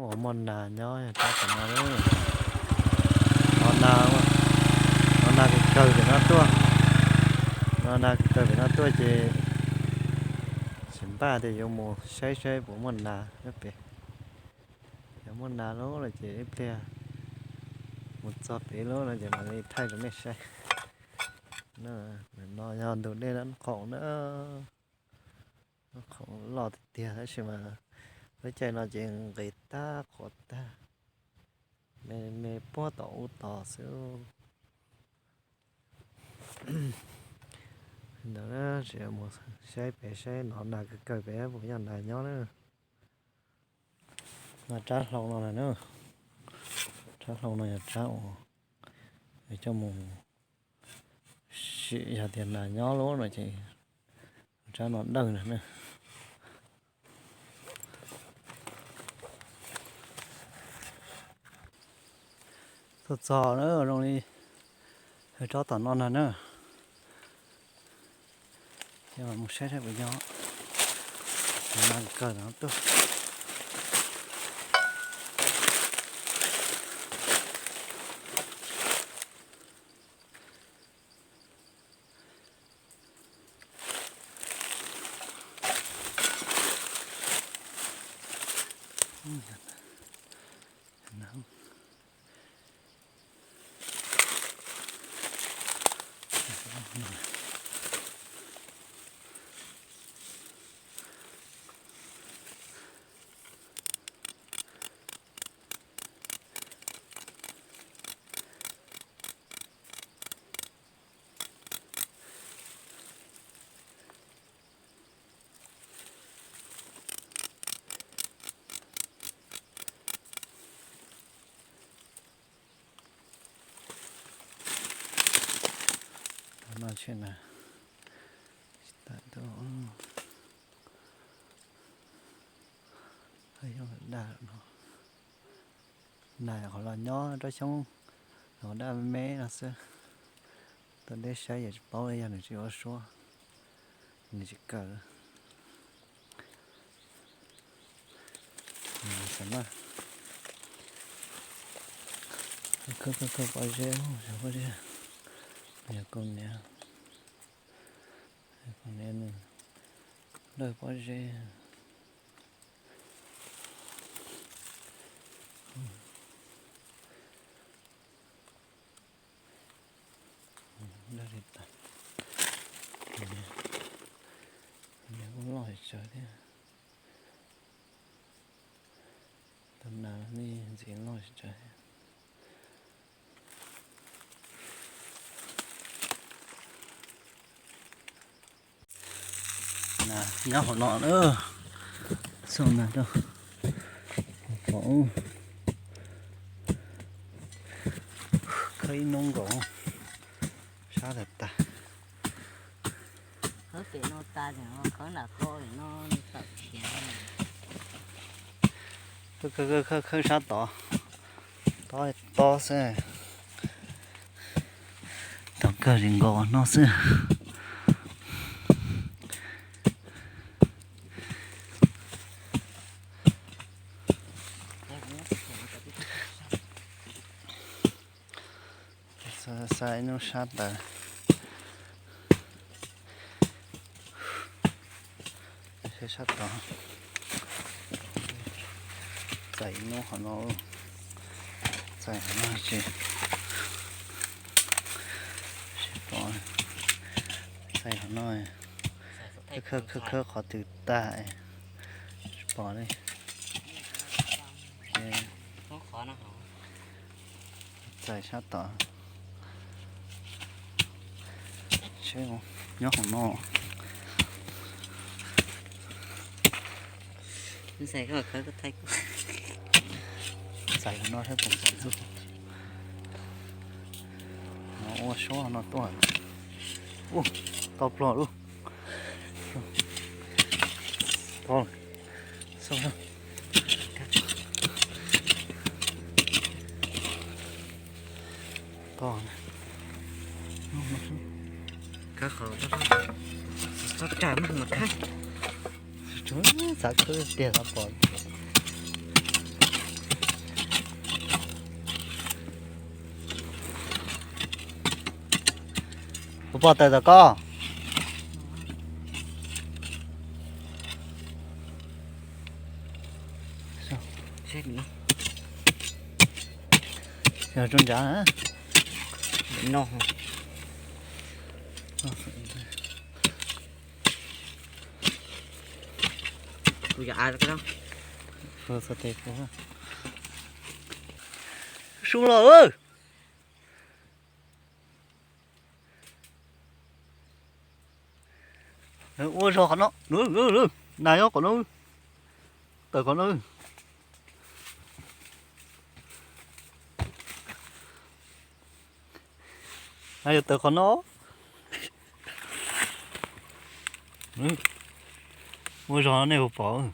Ua muaj nas nyob yog rab tom no, no nas, no nas kawg kawg pem no tuaj, no nas kawg kawg pem no tuaj ces tsis npaj tias yuav mus saib saib puas muaj nas nyob pem. Yog muaj nas lawm no ces ib pliag mus txog pem lawm no ces mam li thaij rau nej saib. No yog ntug dej Nab Khoom na. Nab Khoom loj tiag tiag tab sis mas lub caij no ces nqis tag qhuav tag, me me puag tom ub tod xwb. Ntawd tsis mus saib pem saib no nas kawg kawg pem puas yog nas nyob na. No rab hlau no na, rab hlau no yog rab uas coj mus sim yog tias nas nyob lawm no ces rab no dawj na. Tuaj txog na zoo li rab tom no na na. Ces mus saib saib puas yog, nas kawg no tuaj. Tom no tsis na, tsis tas tuaj, yog daj no. Nas qhov los nyob rab xyoob, los daj me me no xwb. Tuaj deb saib yog tsis paub li yog nws tsis ua suab, nws tsis kawg. Xav mas khawb khawb khawb pob zeb, pob zeb, yog kaus hniav, kaus hniav nws dawj pob zeb. Dawj li tas, nws kuj loj tsawv thiab. Tus nas nej ntxiv loj tsawv. Nas nyob hauv no na. Xauj nas rau pom, khawb ib hnub nkaus, sab tag tag. Khawb pem no tas, khawb nram ko no tawm khiav. Khawb, khawb, khawb sab tod, tob tob xwb. Tau kawg li nkaus no xwb. Xa ib hnub sab tawm, sab tod. Txais ib hnub qhov no, txais qhov no tsis, tsis pom. Txais qhov no, khawb khawb khawb qhov twg tag, tsis pom li. Txais sab tod, seb nyob qhov no. Txais qhov no saib puas txais txuj. No ua suab no tuaj. Ub, tau pluag lawm. Tau, xauj, tau. Khawb qhov, txhob ram mas khawb. Xav khawb tiag xav pom. Kuv pom tawm tom koj. Yog tsob ntsav na. No. Kuv yog av. Su los. Ua zog qhov no, na nyob qhov no, tawm qhov no. Na yog tawm qhov no. Ua zog nej puas pom.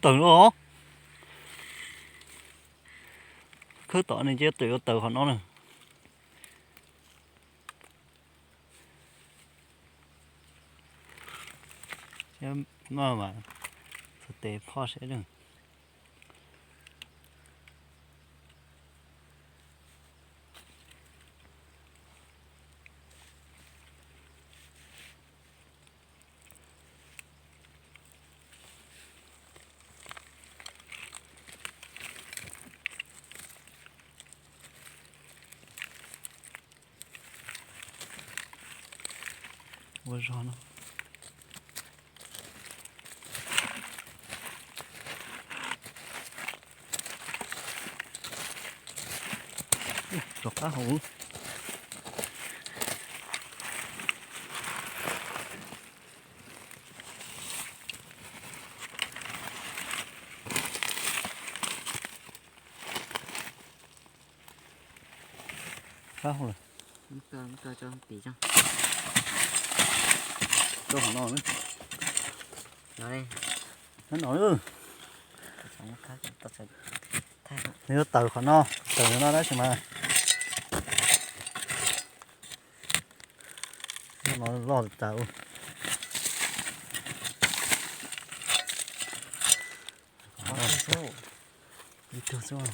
Tawm no. Khawb tom ne ces twb yuav tawm qhov no na. Maj mas txog tes phoj seb. Ua zog no. Rov qab hauv. Qab hauv lawm. Rau hauv no. Nyob no. Nws yuav tawm qhov no, tawm no tab sis mas no loj tas. Ib tug xwb.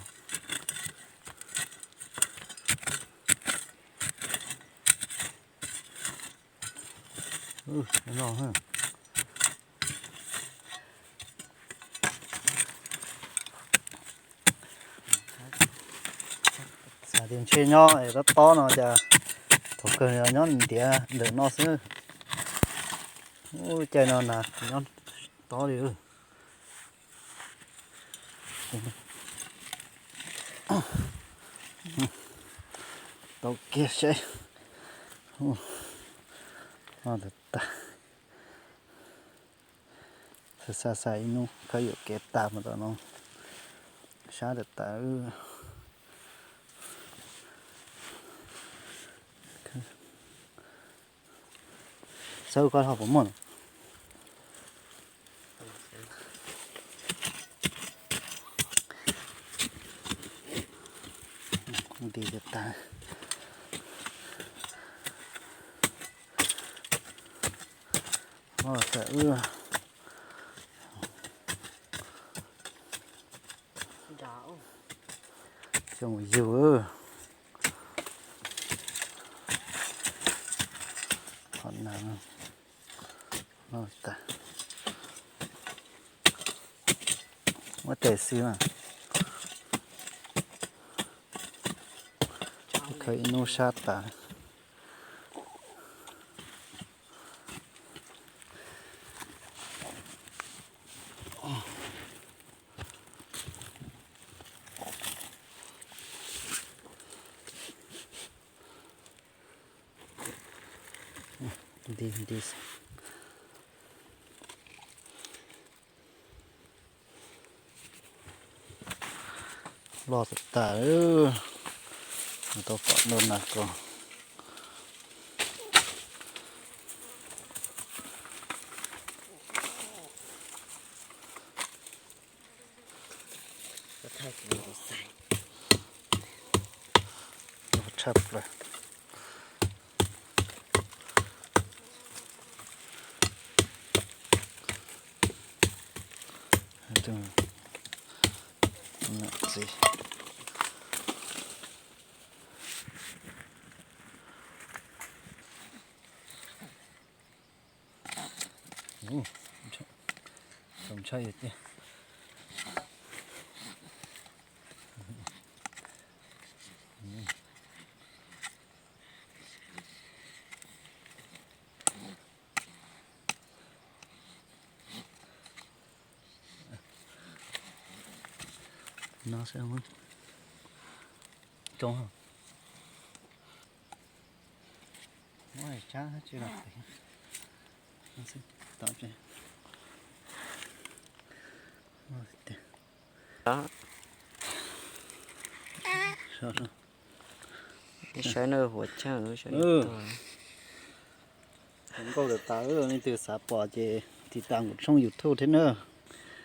Xav tias ntshe nyob es tob tob no cas thaum kawg nyob ntiav ntawm no xwb. Ub, caij no na nyob tob li. Tau kiag seb. Tag tag. Xav xav ib hnub khawb yuam kev tas mus tom no. Sab tag tas. Saib ua koj ho puas muaj. Nti tas tas. Tawm wb. Xyoo yug. Qhov na. Muab tes xwb na. Khawb ib hnub sab tas. Nti nti. Loj tas tas, tau pom ntau nas ko. Loj tshaj plaws. Txiv, Txaus ntshai tiag. No xwb. Coob. Muab tsab tsis los tau. Saib na, huam cheej. Nkauj tas tas, leej twg xav pom ces tiv tas kuv tshooj YouTube thiab na.